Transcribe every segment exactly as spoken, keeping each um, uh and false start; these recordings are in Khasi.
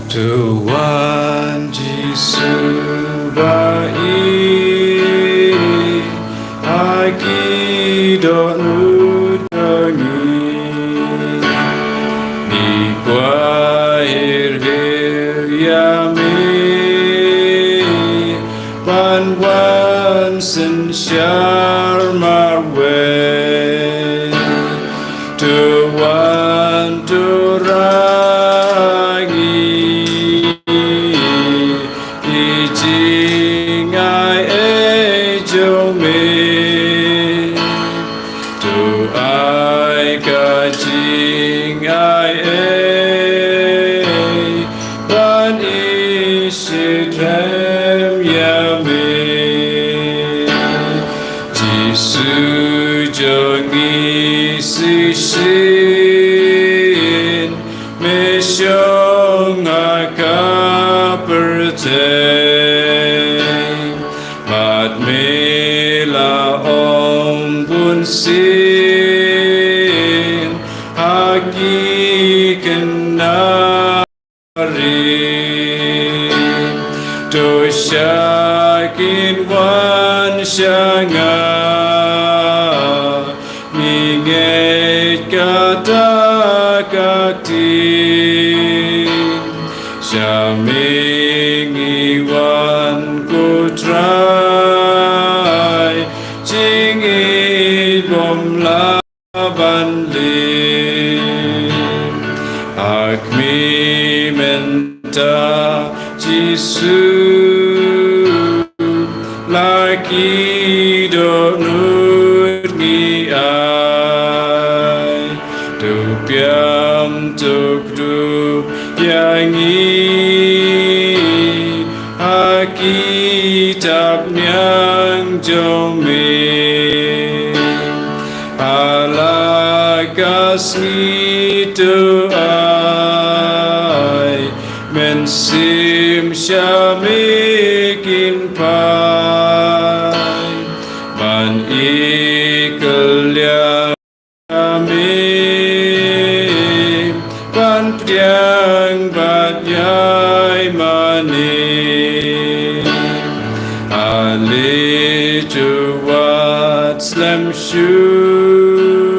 To wan Jisu ba ïeit ha ki dohnud jong ngi. Ngi kwah her her ïa me ban wan synshar marwei. To wan to rah ïa ki jingai ei jong me. To ai ka jingai ei ban ïeit shitrhem ïa me. Jisu jong ngi shisien me shong ha ka pyrthei. Bad me la ong bunsien ha ki khynnah ri. To sha kin wan sha nga. Ngi ngeit kata ka ktien. Sha me ngi wan ko Trai. Jingïeit bym lah ban lim. Ha khmih mynta Jisu la ki dohnud ngi ai. To piam to kdup ïa ngi ha ki tap niang jong me. Ha la ka sngi to ai mynsiem sha me kin phai ban ïeit kylliang ïa me ban pdiang bad ïai mane. Ale to wad slem shuh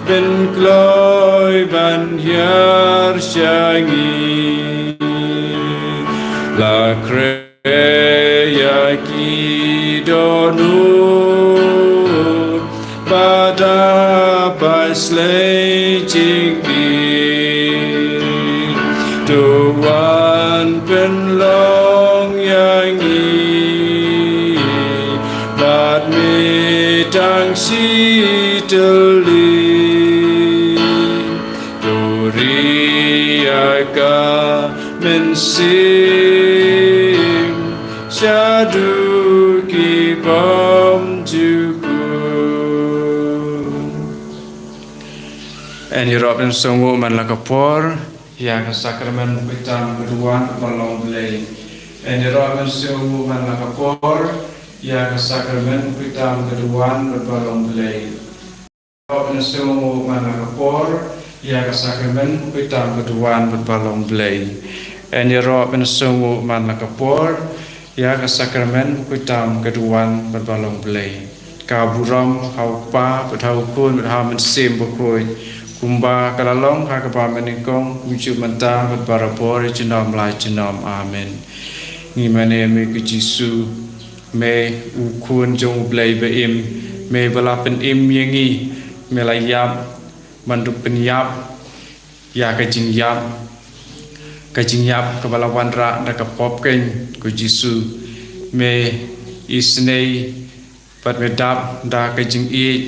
ban kloi ban hiar sha ngi. La khreh ïa ki dohnud ba da pynsleh jingïeit. To wan pynlong ïa ngi bad me tang shi tylli. To ri ïa ka mynsiem shaduh ki bymjukut. Yn ïaroh pynsngewnguh man la ka por ïa ka sakramen bakhuid tam ka duwan bad ba long Blei. Yn ïaroh pynsngewnguh man la ka por ïa ka sakramen bakhuid tam ka duwan bad ba long Blei. Ïaroh pynsngewnguh man la ka por ïa ka sakramen bakhuid tam ka duwan bad ba long Blei. Yn ïaroh pynsngewnguh man la ka por ïa ka sakramen bakhuid tam ka duwan bad ba long Blei. Ka burom ha u Kpa bad ha u Khun bad ha u Mynsiem Bakhuid, kumba ka la long ha kaba mynnyngkong, kumjuh mynta bad barabor, junom la junom. Amen. Ngi mane ïa me ko Jisu, me u Khun jong U Blei ba im, me ba la pynim ïa ngi, me la ïap ban dup pynïap ïa ka jingïap, ka jingïap kaba la wanrah da ka pop kein. Ko Jisu, me isynei bad me dap da ka jingïeit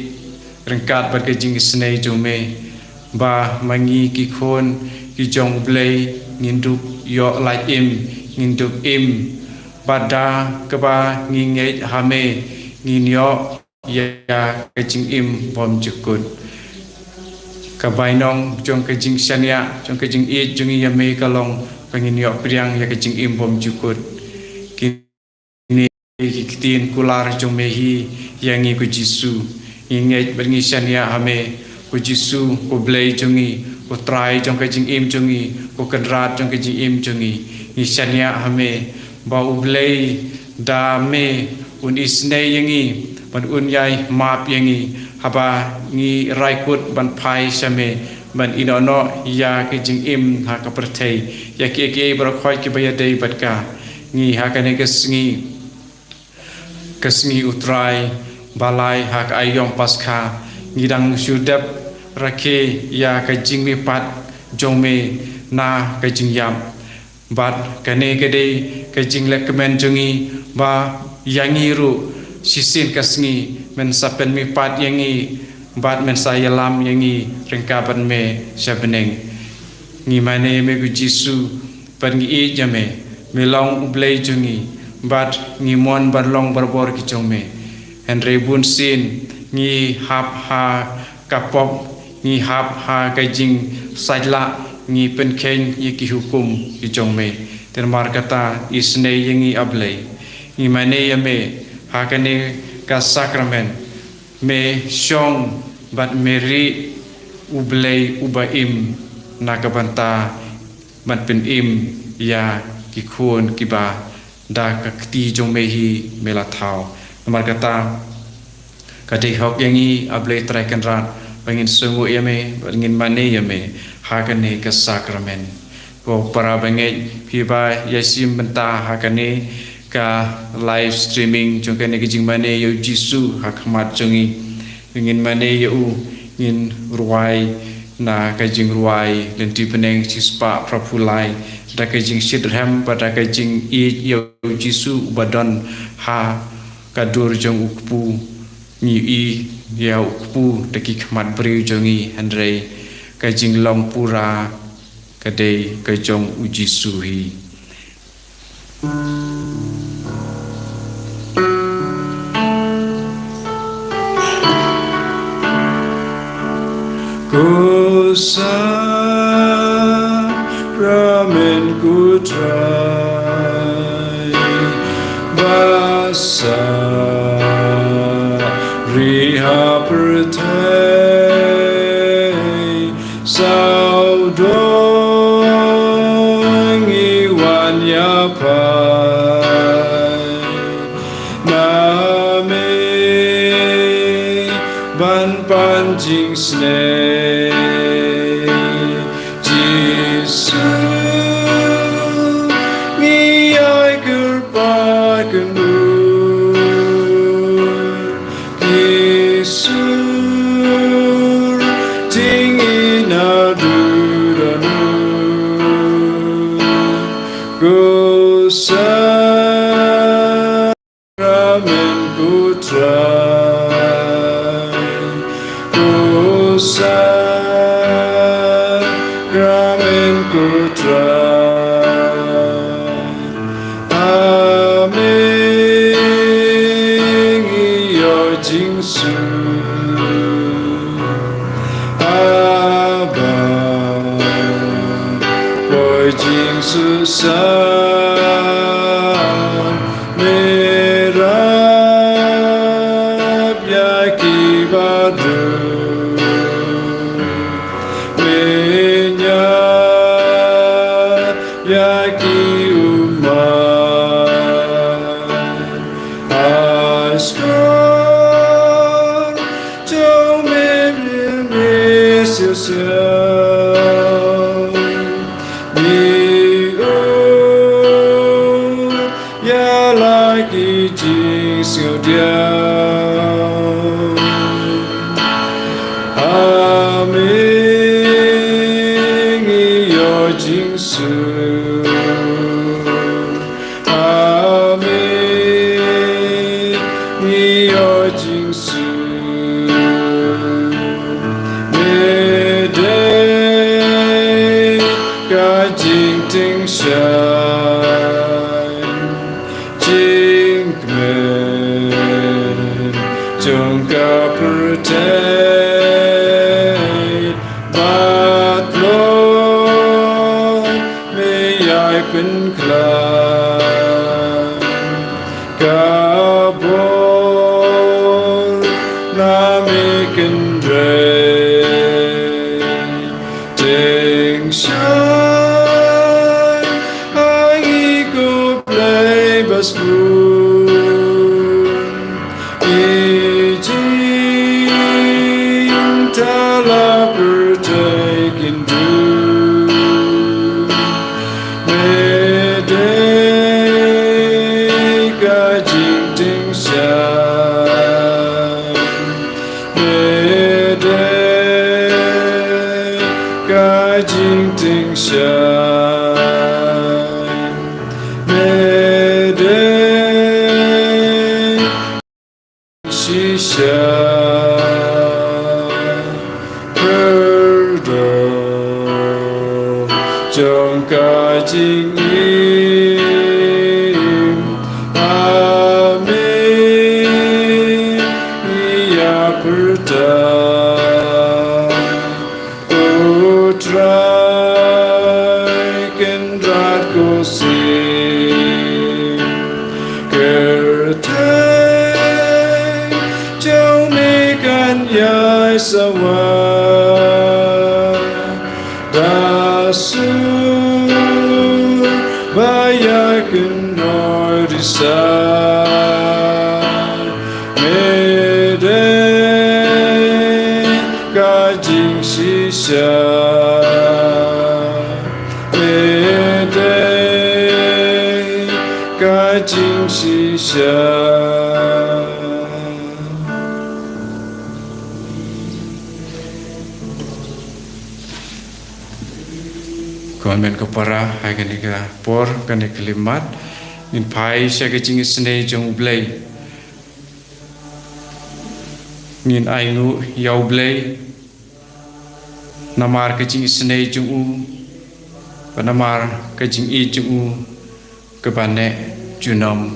ryngkat bad ka jingisynei jong me, ba ma ngi ki khun ki jong U Blei ngin dup ïoh lait im, ngin dup im, bad da kaba ngi ngeit ha me ngin ïoh ïa ka jingim bymjukut. Ka bainong jong ka jingshaniah, jong ka jingïeit jong ngi ïa me ka long ba ngin ïoh pdiang ïa ka jingim bymjukut. Kine ki ktien kular jong me hi ïa ngi ko Jisu. Ngi ngeit bad ngi shaniah ha me Ko Jisu, ko Blei jong ngi, ko Trai jong ka jingim jong ngi, ko Kynrad jong ka jingim jong ngi. Ngi shaniah ha me ba U Blei da me un isynei ïa ngi, ban un ïai map ïa ngi, haba ngi rai kut ban phai sha me, ban ïehnoh noh ïa ka jingim ha ka pyrthei, ïa kiei kiei baroh khoit kiba ïadei bad ka. Ngi ha kane ka sngi, ka sngi U Trai, ba lai ha ka aïom Paskha, ngi dang shu dep rakhe ïa ka jingmihpat jong me na ka jingïap. Bad kane ka dei ka jinglehkmen jong ngi ba ïa ngi ruh shisien ka sngi men sa pynmihpat ïa ngi bad men sa ïalam ïa ngi ryngkat bad me sha bneng. Ngi mane ïa me ko Jisu, bad ngi ïeit ïa me, me long U Blei jong ngi, bad ngi mon ban long barabor ki jong me. Hynrei bunsien ngi hap ha ka pop, ngi hap ha ka jingsaitlah, ngi pynkheiñ ïa ki hukum ki jong me. Te namar kata isynei ïa ngi A Blei. Ngi mane ïa me ha kane ka sakramen, me shong bad me rieh U Blei uba im na ka bynta ban pynim ïa ki khun kiba da ka kti jong me hi me la thaw. Namar kata ka dei hok ïa ngi A Blei Trai Kynrad ba ngin sngewnguh ïa me, ba ngin mane ïa me ha kane ka sakramen. Ko para bangeit, phi ba ïa shim bynta ha kane ka live streaming jong kane ka jingmane ïa U Jisu ha khmat jong ngi. Ngin mane ïa u, ngin rwai na ka jingrwai Lynti Bneng shispah phraphew lai, da ka jingshitrhem bad da ka jingïeit ïa U Jisu uba don ha ka dur jong u kpu. Ngi ïohi ïa u kpu da ki khmat briew jong ngi, hynrei ka jinglong pura ka dei ka jong U Jisu hi. Ko sakramen ko Trai, ba sa rieh ha pyrthei, sawdong ngi wan ïa pha na me ban pan jingsnei. Jisu, ngi ïai kyrpad kynduh, ki sur jingïeit naduh da naduh. Ko sakramen ko Trai, ko sakramen ko Trai. Amen. Ngi ïoh jingsuk. Aba, poi jingsuk san, me rap ïa ki ba duk, me ñiah ïa ki ummat. Ha shkor jong me, me siaw siaw, ngi ïoh ïa la ki jingsngewdiaw. Amen. Ngi ïoh jingsuk. Amen. Ngi ïoh jingsuk. Me dei ka jingtyngshaiñ, jingkmen jong ka pyrthei, bad Lord, me ïai pynkhlaiñ, ka bor na me kynrei. Shai, ai ko play bas bun. I jing tala pyrthei kin du. Me dei ka jingtieng shai. Me dei ka jingtieng shai. Me dei shisha pyrdo jong ka jingim. Amen. Ïa pyrta, U Trai Kynrad ko sien, kyrteng jong me kan ïai sawa da sur ba ïakynnoh risai. Me dei ka jingshisha. Me dei ka jingshisha. Ko hynmen ko para, ha kane ka por, kane ka khyllipmat, ngin phai sha ka jingisynei jong U Blei. Ngin ainguh ïa U Blei namar ka jingisynei jong u, bad namar ka jingïeit jong u kaba neh junom.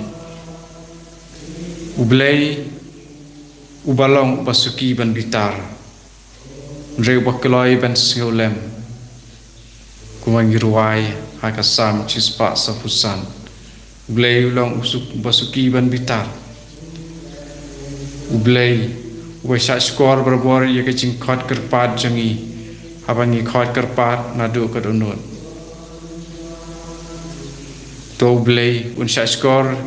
U Blei uba long uba suki ban bitar, hynrei uba kloi ban sngewlem. Kumba ngi rwai ha ka Salm shispah sawphew san. U Blei u long u suk-, uba suki ban bitar. U Blei uba shahshkor barabor ïa ka jingkhot kyrpad jong ngi, haba ngi khot kyrpad naduh ka dohnud. To U Blei un shahshkor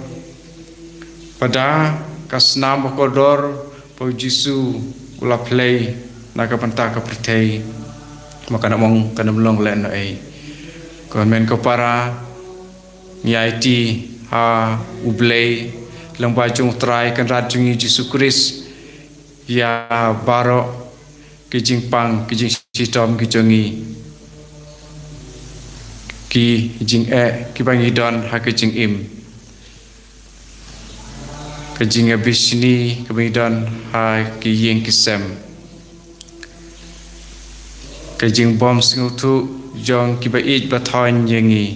ba da ka snam bakordor ba U Jisu u la plie na ka bynta ka pyrthei, ma kan ym ong kan ym long lehnohei. Ko hynmen ko para, ngi aiti ha U Blei, lyngba jong U Trai Kynrad jong ngi Jisu Khrist, ïa baroh ki jingpang, ki jingshitom ki jong ngi, ki jingeh kiba ngi don ha ka jingim, ka jingïabishni kaba ngi don ha ki ïing ki sem, ka jingbym sngewthuh jong kiba ïeit ba thoiñ ïa ngi,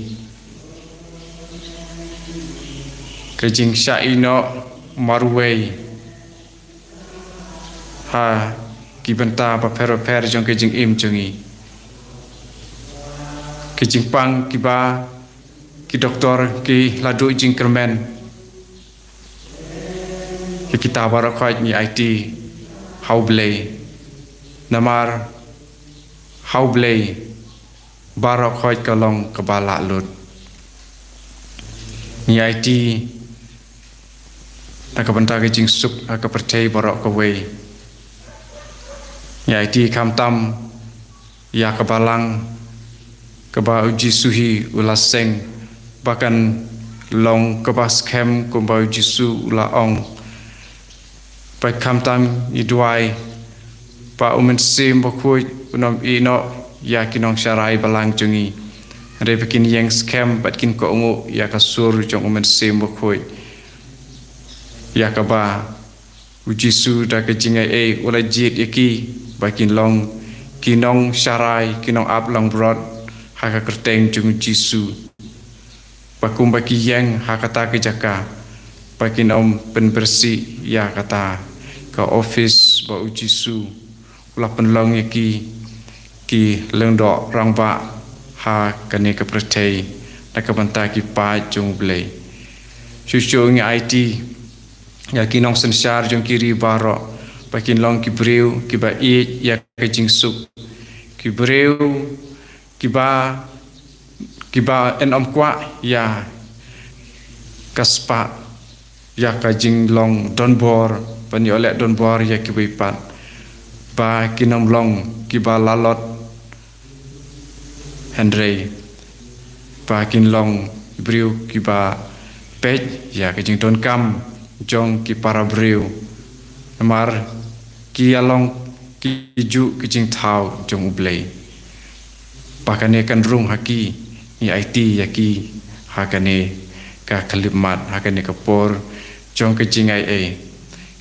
ka jingshah ïehnoh marwei ha ki bynta bapher bapher jong ka jingim jong ngi, ki jingpang kiba ki doktor ki la duh jingkyrmen. Ïa kita baroh khoit ngi aiti ha U Blei, namar ha U Blei baroh khoit ka long kaba lah lut. Ngi aiti na ka bynta ka jingsuk ha ka pyrthei baroh kawei. Ngi aiti khamtam ïa ka balang kaba U Jisu hi u la seng, ba kan long kaba skhem kumba U Jisu u la ong. Bad khamtam ngi duwai ba U Mynsiem Bakhuid un ym ïehnoh ïa ki nongsharai balang jong ngi, hynrei ba kin ïeng skhem bad kin kohnguh ïa ka sur jong U Mynsiem Bakhuid, ïa kaba U Jisu da ka jingaiei u la jied ïa ki ba kin long ki nongsharai, ki nongap langbrot ha ka kyrteng jong U Jisu. Ba kumba ki ïeng ha kata ka jaka, ba kin ym pynbieit ïa kata ka ophis ba U Jisu u la pynlong ïa ki, ki lyngdoh rangbah ha kane ka pyrthei na ka bynta ki paid jong U Blei. Shuh shuh ngi aiti ïa ki nongsynshar jong ki ri baroh ba kin long ki briew kiba ïeit ïa ka jingsuk, ki briew kiba, kiba yn ym kwah ïa ka spah, ïa ka jinglong donbor, ban ïoh leh donbor ïa kiwei pat, ba kin ym long kiba lalot, hynrei ba kin long briew kiba peit ïa ka jingdonkam jong ki para briew. Namar ki ïa long ki juh ki jingthaw jong U Blei. Ba kane kan rung ha ki, ngi aiti ïa ki ha kane ka khyllipmat, ha kane ka por jong ka jingaiei.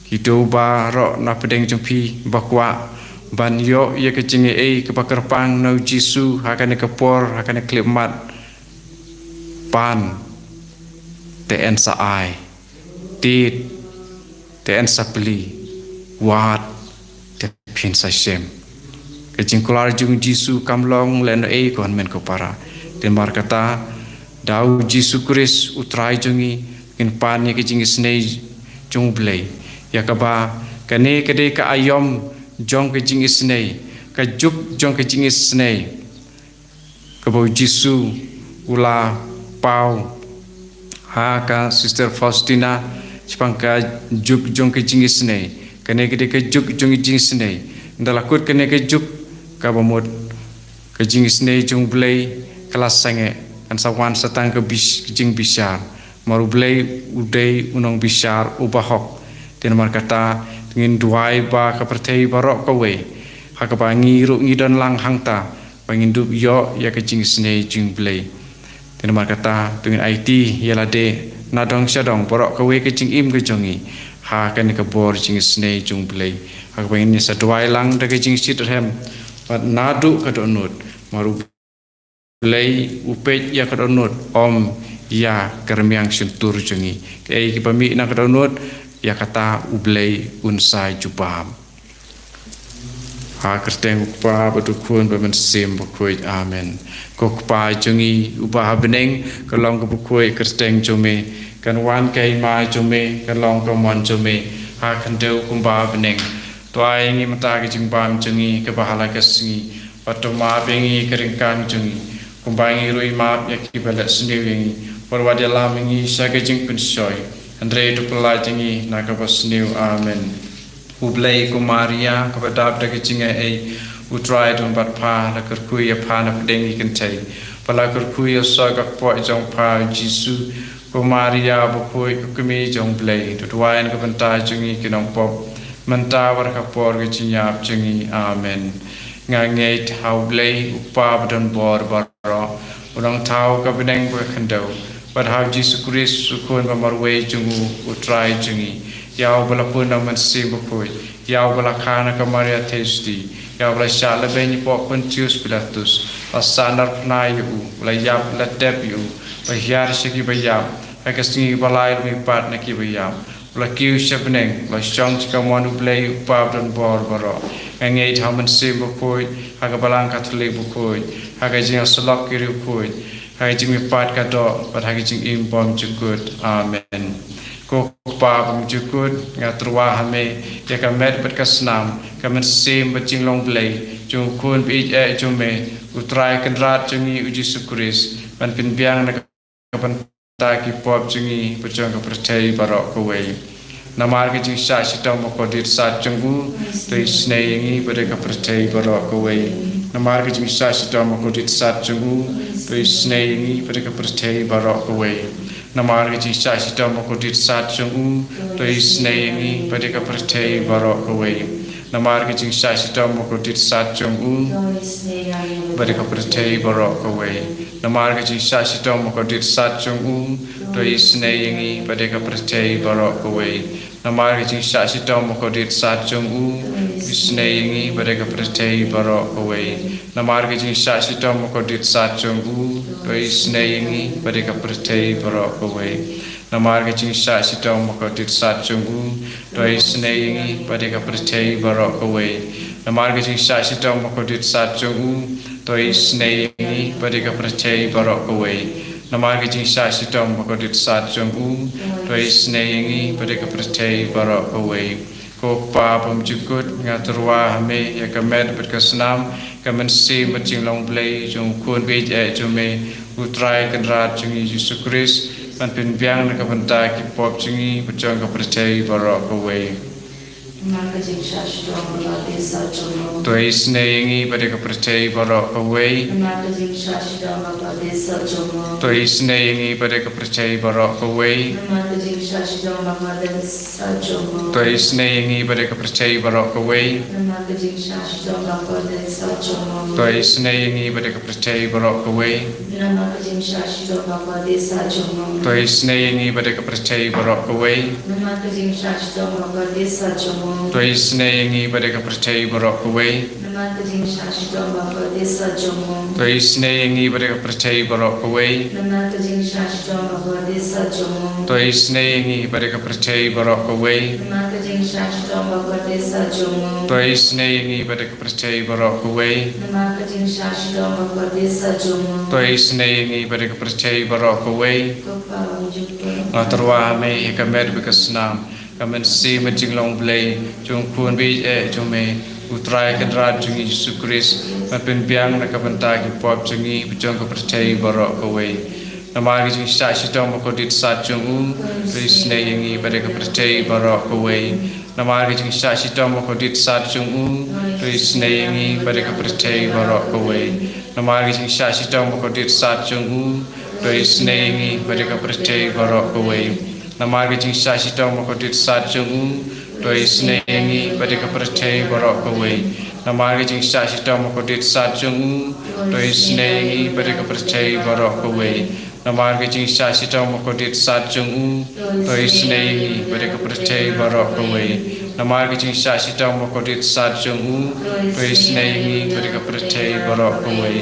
Kito baroh na pdeng jong phi ba kwah ban ïoh ïa ka jingaiei kaba kyrpang na U Jisu ha kane ka por, ha kane ka khyllipmat, pan te yn sa ai, tied te yn sa plie, wad te phin sa shem. Ka jingkular jong U Jisu kam long lehnohei, ko hynmen ko para. Te namar kata, da U Jisu Khrist U Trai jong ngi, ngin pan ïa ka jingisynei jong U Blei, ïa kaba kane ka dei ka aïom jong ka jingisynei, ka juk jong ka jingisynei, kaba U Jisu u la paw ha ka Sister Faustina shaphang ka juk jong ka jingisynei. Kane ka dei ka juk jong ka jingisynei. Ynda la kut kane ka juk, kaba mut ka jingisynei jong U Blei ka la sangeh, kan sa wan sa tang ka bis-, ka jingbishar. Namar U Blei u dei u nongbishar uba hok. Te namar kata, ngin duwai ba ka pyrthei baroh kawei, ha kaba ngi ruh ngi don lang hangta, ba ngin dup ïoh ïa ka jingisynei jong U Blei. Te namar kata, to ngin aiti ïa lade na dong sha dong, baroh kawei ka jingim ka jong ngi, ha kane ka bor jingisynei jong U Blei. Ha kaba ngin ïa sa duwai lang da ka jingshitrhem bad naduh ka dohnud. Namar U Blei u peit ïa ka dohnud, ym ïa ka rmiang shyntur jong ngi. Kaei kaba mih na ka dohnud, ïa kata U Blei un sa jubab. Ha ka kyrteng U Kpa bad U Khun bad U Mynsiem Bakhuid. Amen. Ko Kpa jong ngi uba ha bneng, ka long ka bakhuid ka kyrteng jong me, kan wan ka hima jong me, kan long ka mon jong me ha khyndew kumba ha bneng. To ai ngi mynta ka jingbam jong ngi kaba ha la ka sngi, bad to map ïa ngi ka ryngkang jong ngi, kumba ngi ruh ngi map ïa kiba leh sniew ïa ngi, bad wat ïalam ïa ngi sha ka jingpynshoi, hynrei to pyllait ïa ngi na kaba sniew. Amen. U Blei, ko Maria kaba dap da ka jingaiei, U Trai u don bad pha. La kyrkhu ïa pha na pdeng ki kynthei, bad la kyrkhu ïa u soh ka kpoh jong pha U Jisu. Ko Maria bakhuid, ko kmie jong U Blei, to duwai na ka bynta jong ngi ki nongpop, mynta bad ha ka por ka jingïap jong ngi. Amen. Nga ngeit ha U Blei U Kpa ba don bor baroh, u nongthaw ka bneng bad ka khyndew, bad ha U Jisu Khrist U Khun ba marwei jong u, U Trai jong ngi, ïa uba la pun da U Mynsiem Bakhuid, ïa uba la kha na ka Maria Theisotti, ïa uba la shah lehbeiñ hapoh Pontius Pilatus, la sahnarphna ïa u, la ïap, la tep ïa u, la hiar sha kiba ïap, ha ka sngi ba lai la mihpat na kiba ïap, la kiew sha bneng, la shong sha kamon U Blei U Kpa ba don bor baroh. Nga ngeit ha U Mynsiem Bakhuid, ha ka Balang Katholik bakhuid, ha ka jingïasyllok ki riewkhuid, ha ka jingmihpat ka doh, bad ha ka jingim bymjukut. Amen. Ko Kpa bymjukut, nga tyrwa ha me ïa ka met bad ka snam, ka mynsiem bad jinglong Blei jong U Khun ba ïeit eh jong me, U Trai Kynrad jong ngi U Jisu Khrist, ban pynbiang na ka bynta ki pop jong ngi bad jong ka pyrthei baroh kawei. Namar ka jingshah shitom bakordit sat jong u, to isynei ïa ngi bad ïa ka pyrthei baroh kawei. Namar ka jingshah shitom bakordit sat jong u, to isynei ïa ngi bad ïa ka pyrthei baroh kawei. Namar ka jingshah shitom bakordit sat jong u, to isynei ïa ngi bad ïa ka pyrthei baroh kawei. Namar ka jingshah shitom bakordit sat jong u, bad ïa ka pyrthei baroh kawei. Namar ka jingshah shitom bakordit sat jong u, to isynei ïa ngi bad ïa ka pyrthei baroh kawei. Namar ka jingshah shitom bakordit sat jong u, to isynei ïa ngi bad ïa ka pyrthei baroh kawei. Namar ka jingshah shitom bakordit sat jong u, to isynei ïa ngi bad ïa ka pyrthei baroh kawei. Namar ka jingshah shitom bakordit sat jong u, to isynei ïa ngi bad ïa ka pyrthei baroh kawei. Namar ka jingshah shitom bakordit sat jong u, to isynei ïa ngi bad ïa ka pyrthei baroh kawei. Namar ka jingshah shitom bakordit sat jong u, to isynei ïa ngi bad ïa ka pyrthei baroh kawei. Ko Pa bymjukut, nga tyrwa ha me ïa ka met bad ka snam, ka mynsiem bad jinglong Blei jong u Khun baieit jong me, u Trai Kynrad jong ngi Jisu Khrist, ban pynbiang na ka bynta ki pop jong ngi bad jong ka pyrthei baroh kawei. Namar ka jingshah shitom bad ka kordit sat jong u. To isynei ïa ngi bad ïa ka pyrthei baroh kawei. Namar ka jingshah shitom bad ka kordit sat jong u. To isynei ïa ngi bad ïa ka pyrthei baroh kawei. Namar ka jingshah shitom bad ka kordit sat jong u. To isynei ïa ngi bad ïa ka pyrthei baroh kawei. Namar ka jingshah shitom bad ka kordit sat jong u. To isynei ïa ngi bad ïa ka pyrthei baroh kawei. Namar ka jingshah shitom bad ka kordit sat jong u. To isynei ïa ngi bad ïa ka pyrthei baroh kawei. Namar ka jingshah shitom bad ka kordit sat jong u. To isynei ïa ngi bad ïa ka pyrthei baroh kawei. Namar ka jingshah shitom bad ka kordit sat jong u. To isynei ïa ngi bad ïa ka pyrthei baroh kawei. Namar ka jingshah shitom bad ka kordit sat jong u. To isynei ïa ngi bad ïa ka pyrthei baroh kawei. Namar ka jingshah shitom bad ka kordit sat jong u. To isynei ïa ngi bad ïa ka pyrthei baroh kawei. Namar ka jingshah shitom bad ka kordit sat jong u. To isynei ïa ngi bad ïa ka pyrthei baroh kawei. Ko Pa bymjukut. Nga tyrwa ha me ïa ka met bad ka snam, ka mynsiem bad jinglong Blei jong u Khun baieit jong me, u Trai Kynrad jong ngi Jisu Khrist, ban pynbiang na ka bynta ki pop jong ngi bad jong ka pyrthei baroh kawei. Namar ka jingshah shitom bad ka kordit sat jong u, to isynei ïa ngi bad ïa ka pyrthei baroh kawei. Namar ka jingshah shitom bad ka kordit sat jong u, to isynei ïa ngi bad ïa ka pyrthei baroh kawei. Namar ka jingshah shitom bad ka kordit sat jong u, to isynei ïa ngi bad ïa ka pyrthei baroh kawei. Namar ka jingshah shitom bad ka kordit sat jong u, to isynei ïa ngi bad ïa ka pyrthei baroh kawei. Namar ka jingshah shitom bad ka kordit sat jong u, to isynei ïa ngi bad ïa ka pyrthei baroh kawei. Namar ka jingshah shitom bad ka kordit sat jong u, to isynei ïa ngi bad ïa ka pyrthei baroh kawei. Namar ka jingshah shitom bad ka kordit sat jong u, to isynei ïa ngi bad ïa ka pyrthei baroh kawei.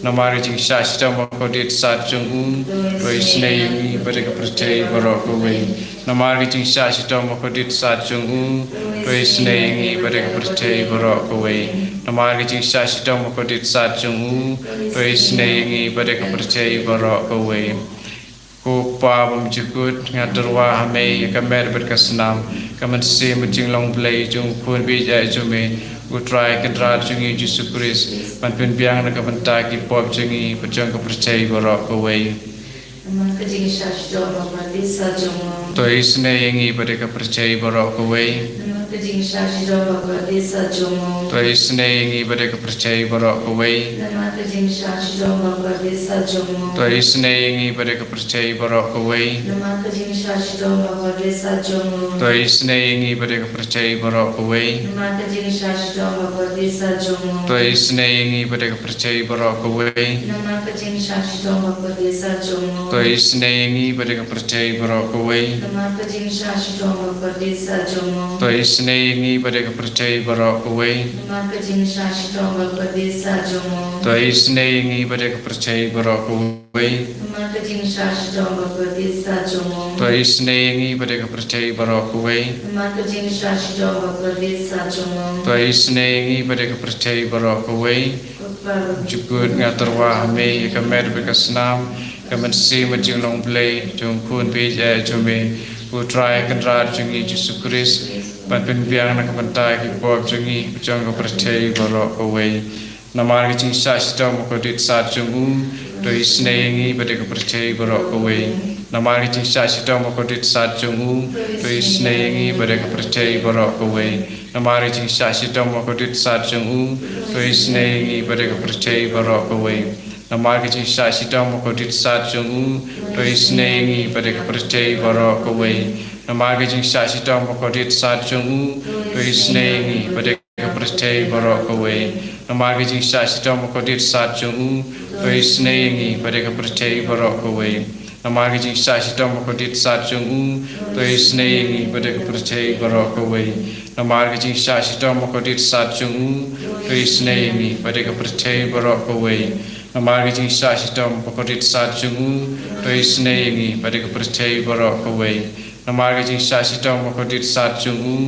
Namar ka jingshah shitom bad ka kordit sat jong u, to isynei ïa ngi bad ïa ka pyrthei baroh kawei. Namar ka jingshah shitom bad ka kordit sat jong u, to isynei ïa ngi bad ïa ka pyrthei baroh kawei. Namar ka jingshah shitom bad ka kordit sat jong u, to isynei ïa ngi bad ïa ka pyrthei baroh kawei. Ko Pa bymjukut, nga tyrwa ha me ïa ka met bad ka snam, ka mynsiem bad jinglong Blei jong u Khun baieit jong me, u Trai Kynrad jong ngi Jisu Khrist, ban pynbiang na ka bynta ki pop jong ngi bad jong ka pyrthei baroh kawei. Namar ka jingshah shitom bad ka kordit sat jong u. To isynei ïa ngi bad ïa ka pyrthei baroh kawei. Namar ka jingshah shitom bad ka kordit sat jong u. To isynei ïa ngi bad ïa ka pyrthei baroh kawei. Namar ka jingshah shitom bad ka kordit sat jong u. To isynei ïa ngi bad ïa ka pyrthei baroh kawei. Namar ka jingshah shitom bad ka kordit sat jong u. To isynei ïa ngi bad ïa ka pyrthei baroh kawei. Namar ka jingshah shitom bad ka kordit sat jong u. To isynei ïa ngi bad ïa ka pyrthei baroh kawei. Namar ka jingshah shitom bad ka kordit sat jong u. To isynei ïa ngi bad ïa ka pyrthei baroh kawei. Namar ka jingshah shitom bad ka kordit sat jong u. To isynei ïa ngi bad ïa ka pyrthei baroh kawei. Namar ka jingshah shitom bad ka kordit sat jong u. To isynei ïa ngi bad ïa ka pyrthei baroh kawei. Namar ka jingshah shitom bad ka kordit sat jong u. To isynei ïa ngi bad ïa ka pyrthei baroh kawei. Namar ka jingshah shitom bad ka kordit sat jong u. To isynei ïa ngi bad ïa ka pyrthei baroh kawei. Ko Pa bymjukut, nga tyrwa ha me ïa ka met bad ka snam, ka mynsiem bad jinglong Blei jong u Khun baieit jong me, u Trai Kynrad jong ngi Jisu Khrist, ban pynbiang na ka bynta ki pop jong ngi bad jong ka pyrthei baroh kawei. Namar ka jingshah shitom bad ka kordit sat jong u, to isynei ïa ngi bad ïa ka pyrthei baroh kawei. Namar ka jingshah shitom bad ka kordit sat jong u, to isynei ïa ngi bad ïa ka pyrthei baroh kawei. Namar ka jingshah shitom bad ka kordit sat jong u, to isynei ïa ngi bad ïa ka pyrthei baroh kawei. Namar ka jingshah shitom bad ka kordit sat jong u, to isynei ïa ngi bad ïa ka pyrthei baroh kawei. Namar ka jingshah shitom bad ka kordit sat jong u, to isynei ïa ngi bad ïa ka pyrthei baroh kawei. Namar ka jingshah shitom bad ka kordit sat jong u, to isynei ïa ngi bad ïa ka pyrthei baroh kawei. Namar ka jingshah shitom bad ka kordit sat jong u, to isynei ïa ngi bad ïa ka pyrthei baroh kawei. Namar ka jingshah shitom bad ka kordit sat jong u, to isynei ïa ngi bad ïa ka pyrthei baroh kawei. Namar ka jingshah shitom bad ka kordit sat jong u, to isynei ïa ngi bad ïa ka pyrthei baroh kawei. Namar ka jingshah shitom bad ka kordit sat jong u,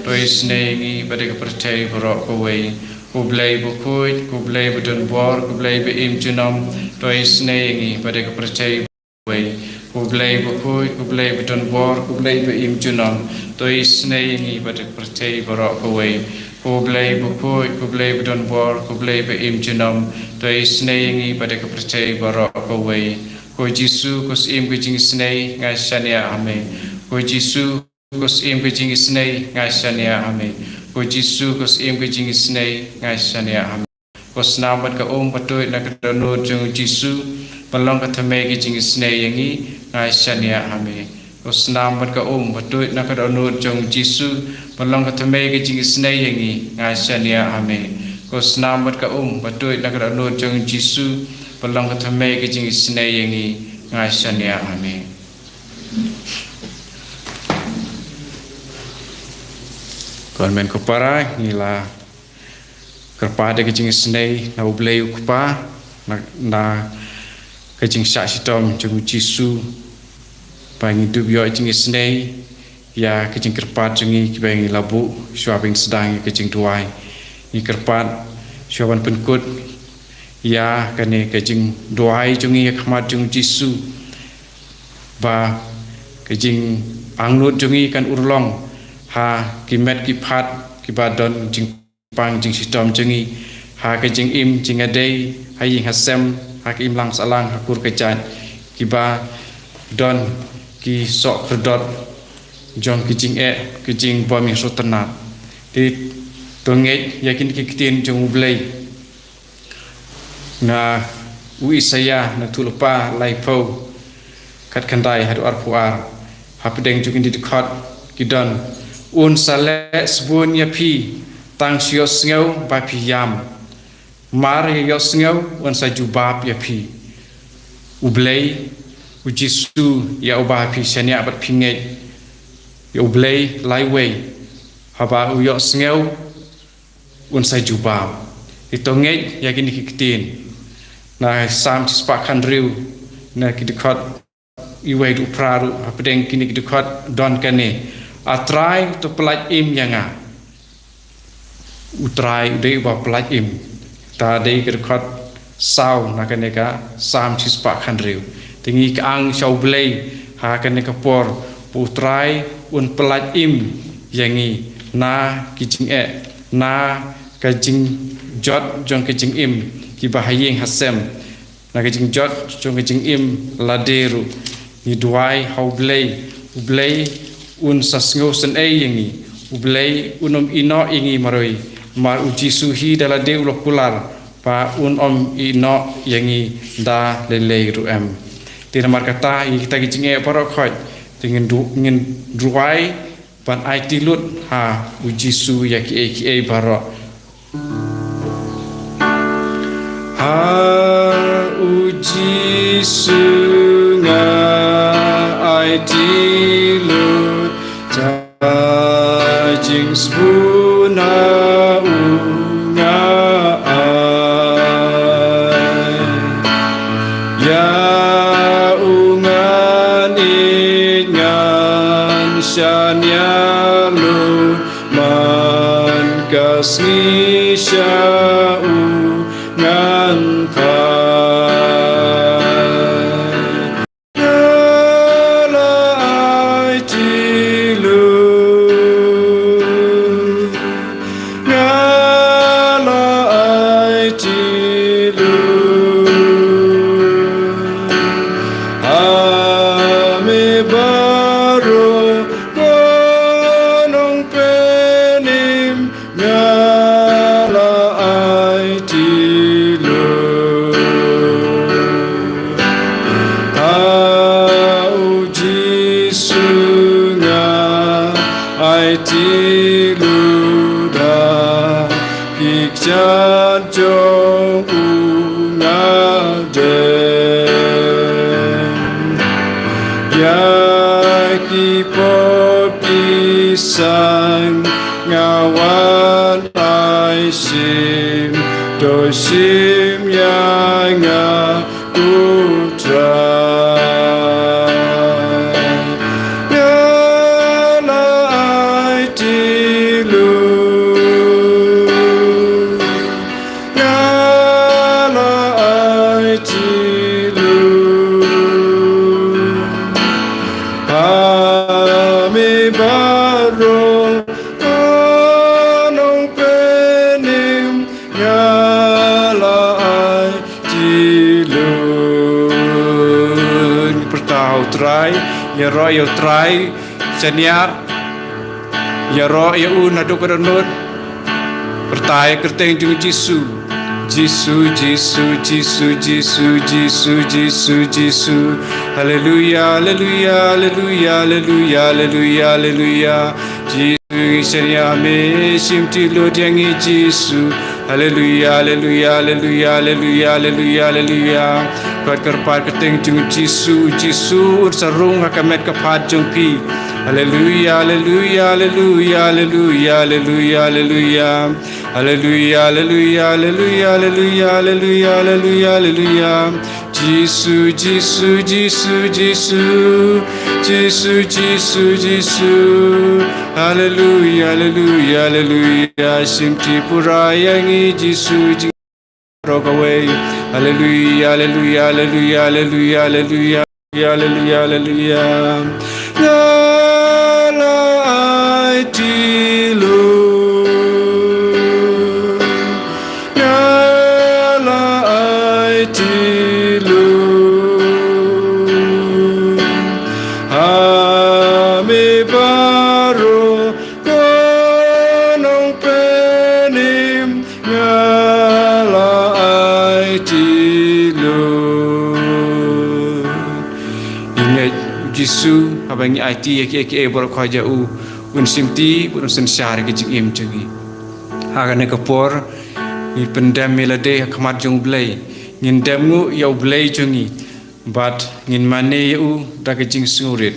to isynei ïa ngi bad ïa ka pyrthei baroh kawei. Ko Blei bakhuid, ko Blei badonbor, ko Blei ba im junom, to isynei ïa ngi bad ïa ka pyrthei baroh kawei. Ko Blei bakhuid, ko Blei badonbor, ko Blei ba-im junom, to isynei ïa ngi bad ïa ka pyrthei baroh kawei. Ko Blei bakhuid, ko Blei badonbor, ko Blei ba-im junom, to isynei ïa ngi bad ïa ka pyrthei baroh kawei. Ko Jisu, ko Syiem ka jingisynei, nga shaniah ha me. Ko Jisu, ko Syiem ka jingisynei, nga shaniah ha me. Ko Jisu, ko Syiem ka jingisynei, nga shaniah ha me. Ko snam bad ka um ba tuid na ka dohnud jong u Jisu, ba long ka thymmei ka jingisynei ïa ngi, nga shaniah ha me. Ko snam bad ka um ba tuid na ka dohnud jong u Jisu, ba long ka thymmei ka jingisynei ïa ngi, nga shaniah ha me. Ko snam bad ka um ba tuid na ka dohnud jong u Jisu, ba long ka thymmei ka jingisynei ïa ngi, nga shaniah ha me. Ko hynmen ko para, ngi la kyrpad ïa ka jingisynei na U Blei U Kpa, na, na ka jingshah shitom jong u Jisu, ba ngi dup ïoh jingisynei ïa ka jingkyrpad jong ngi kiba ngi la buh shuwa ban sdang ïa ka jingduwai. Ngi kyrpad shuwa ban pynkut ïa kane ka jingduwai jong ngi ha khmat jong u Jisu, ba ka jingangnud jong ngi kan urlong ha ki met ki phad kiba don jingpang jingshitom jong ngi, ha ka jingim jingïadei ha ïing ha sem, ha ka imlang sahlang, ha kur ka jait, kiba don ki soh khyrdot jong ki jingeh, ki jingbym ïasngewtynnat. Te to ngeit ïa kine ki ktien jong U Blei. Na u Isaïah, na u Lypa laiphew, khatkhyndai haduh arphew ar, hapdeng jong kine ki dkhot ki don: Un sa leh sbun ïa phi, tang shu ïohsngew ba phi ïam. Mar ïa ïohsngew, un sa jubab ïa phi. U Blei, u Jisu, ïa uba phi shaniah bad phi ngeit, ïa U Blei laiwei, haba u ïohsngew, un sa jubab. Te to ngeit ïa kine ki ktien. Na Salm shispah khathynriew, na ki dkhot iwei haduh phra ruh, hapdeng kine ki dkhot don kane: A Trai, to pyllait im ïa nga. U Trai u dei uba pyllait im. Kata dei ka dkhot saw na kane ka Salm shispah khathynriew. Te ngi kyang sha U Blei ha kane ka por, ba U Trai un pyllait im ïa ngi na ki jingeh, na ka jingjot jong ka jingim, kiba ha ïing ha sem, na ka jingjot jong ka jingim lade ruh. Ngi duwai ha U Blei, U Blei un sa sngewsynei ïa ngi. U Blei un ym ïehnoh ïa ngi marwei, namar u Jisu hi da lade u la kular ba un ym ïehnoh ïa ngi da lei lei ruh em. Te namar kata, ïa kita ki jingeh baroh khoit, te ngin du-, ngin duwai ban aiti lut ha u Jisu ïa kiei kiei baroh. Ha u Jisu nga aiti lut, jing sbun ha u nga ai. Ïa u ngan ïeit ngan shaniah lut, man ka sngi sha u ngan phai. Nga la aiti lut, nga la aiti lut. Ha me baroh ko nongpynim, nga la aiti lut. Ha u Jisu nga aiti lut, ha ki kjat jong u nga deng. Ïa ki pop ki saiñ nga wan ai shim, to shim ïa nga, ko Trai. Nga la aiti lut, nga la aiti lut. Lord. Pyrta ha u Trai, ïaroh ïa u Trai shaniah. Ïaroh ïa u naduh ka dohnud. Pyrta ïa ka kyrteng jong u Jisu. Jisu, Jisu, Jisu, Jisu, Jisu, Jisu, Jisu. Haleluia, haleluia, haleluia, haleluia, haleluia, haleluia. Jisu, ngi shaniah me, shimti lut ïa ngi Jisu. Haleluia, haleluia, haleluia, haleluia, haleluia, haleluia. Kot kyrpad ka kyrteng jong u Jisu, Jisu un sa rung ha ka met ka phad jong phi. Haleluia, haleluia, haleluia, haleluia, haleluia, haleluia. Haleluia, haleluia, haleluia, haleluia, haleluia, haleluia, haleluia. Jisu, Jisu, Jisu, Jisu. Jisu, Jisu, Jisu. Haleluia, haleluia, haleluia. Shimti pura ïa ngi Jisu, jing baroh kawei. Haleluia, haleluia, haleluia, haleluia, haleluia. Haleluia, haleluia. Nga la aiti Lord. Nga la aiti Lord. Ha me baroh ko nongpynim. Nga la aiti Lord. Ngi ngeit Jisu, haba ngi aiti ïa kiei kiei baroh kawei jong u, un shimti, un synshar ïa ka jingim jong ngi. Ha kane ka por, ngi pyndem ïa lade ha khmat jong u Blei. Ngin dem nguh ïa u Blei jong ngi. Bad ngin mane ïa u da ka jingsngewrit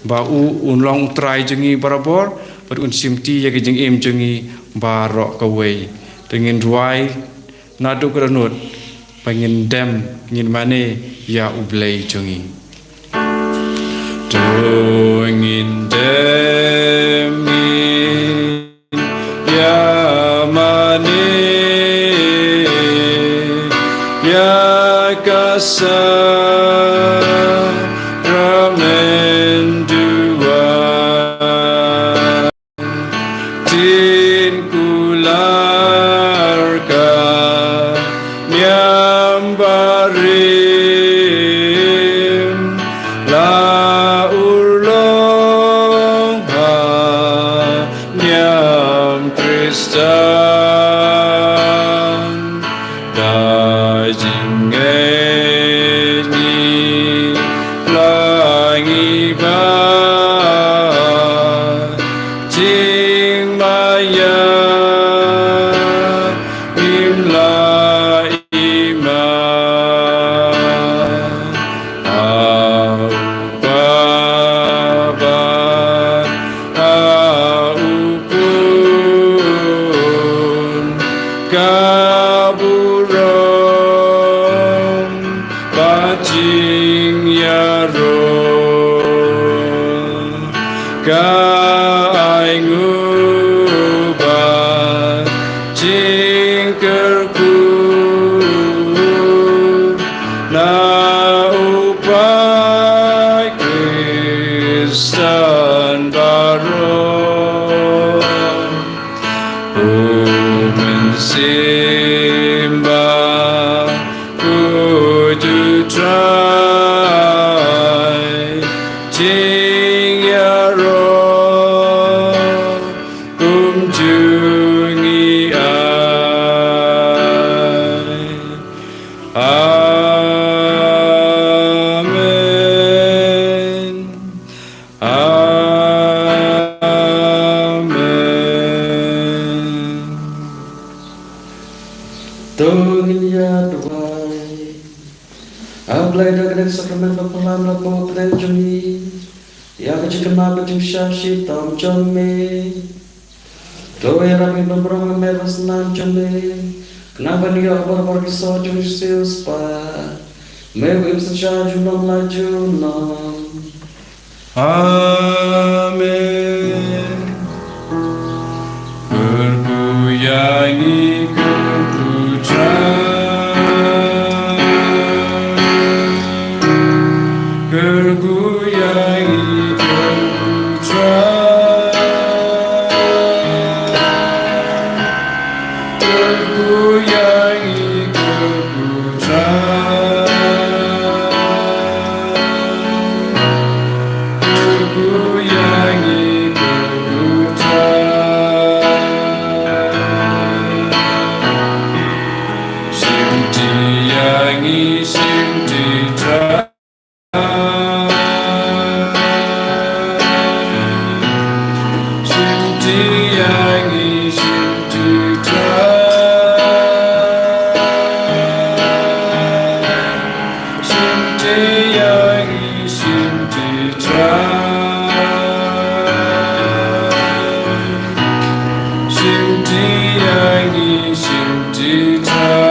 ba u un long u Trai jong ngi barabor, bad un shimti ïa ka jingim jong ngi baroh kawei. Te ngin duwai naduh ka dohnud, ba ngin dem, ngin mane ïa u Blei jong ngi. To ngin dem, ngin ïa mane ïa ka sakramen duwai. Tin kular ka niam barim, la urlong ha niam Khristan. Da jingngeit ngi la ngi ba jingmaïa ngim la i ma. Ha u Kpa bad ha u Khun ka burom bad jingïaroh, ka ainguh bad jingkyrkhu na u Paid Khristan baroh. U Mynsiem Bakhuid U Trai, jingïaroh kumjuh ngi ai. Amen. Amen. To ngin ïa duwai. A Blei, da kane ka sakramen ba pynlong la ka bor jong ngi, ïa ka jingkynmaw ka jingshah shitom jong me. To ïarap ïa ngi ban burom ha ka met bad ka snam jong me, khnang ban ïoh barabor ki soh jong U Jisu U Kpa, me uba im synshar junom la junom. Amen. Kyrkhu ïa ngi, kyrkhu Trai. Kyrkhu ïa ngi, kyrkhu Trai. Kyrkhu ïa ngi, kyrkhu Trai. ngi shim ti trai. Shim ti ïa ngi shim ti trai. Shim ti ïa ngi shim ti trai. Shim ti ïa ngi shim ti trai.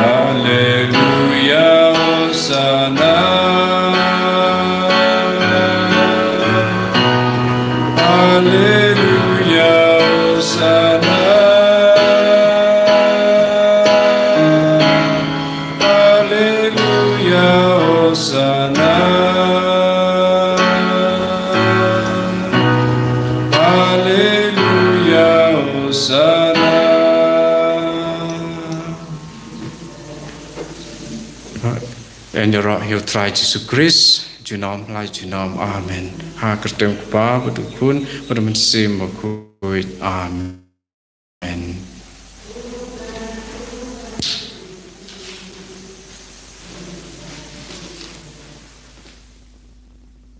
Alleluia, Hosanna. Alleluia, Hosanna. Alleluia, Hosanna. Alleluia, Hosanna. Yn ïaroh ïa u Trai Jisu Khrist junom la junom. Amen. Ha ka kyrteng u Kpa bad u Khun bad u Mynsiem Bakhuid. Amen.